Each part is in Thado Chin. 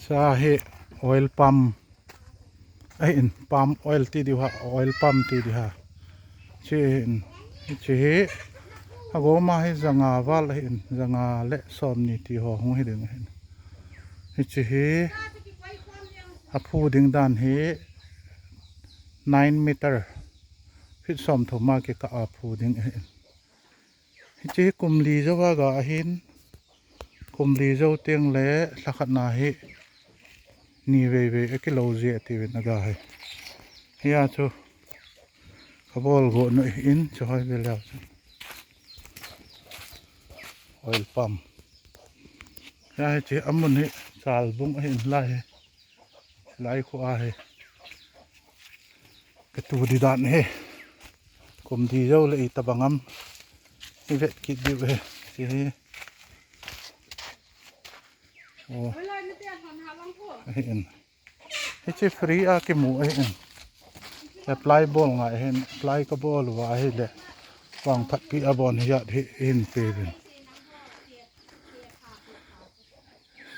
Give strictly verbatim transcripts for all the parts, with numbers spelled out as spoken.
Cha hi oil palm. Ahin, palm oil ti diu ham, oil palm ti diu ham. Chi hin, chi hi. Agoma hi janga val ahin, janga le somni ti ho hung hi ding ahin. Hichi hi. Aphu ding dan hi nine meter. Feet somthum a kikah a phu ding ahin. Hichi hi kum li jou a ga ahin. Kum li jou teng le lhakhat na hi ni veivei akilo ji atiuvin aga hi. Hia chu kabol go nu in chu hoi ve leu chu. Oil palm. Hia hichi amun hi Chalbung ahin lai hi. Lai khu a hi. Katu di dan hi. Kum li jou le itobang ham. Ivet kit diu hi. Chi hi. Oh. Ahin. Hichi free a kimu ahin. Apply bol ngai hin. Apply kabol uva ahile. Vangphatpi abon hi jat hi hin pe vin.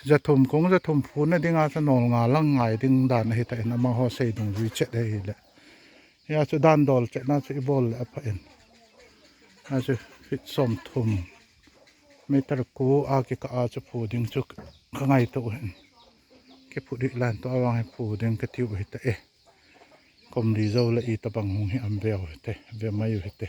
Jathum kong jathum phuna dinga cha nol nga lang ngai ding dan ahitan amaho sei dungjui chet ahile. Hia chu dan dol chetna chu ibol le apha in. Achu feet somthum. Meter ko a kikah a chu phu ding chu kangaito hin. Kiphu di lan to avang hi phu ding katiu hite. Kum li jou le itobang hung hi am veu hite. Ve mai u hite.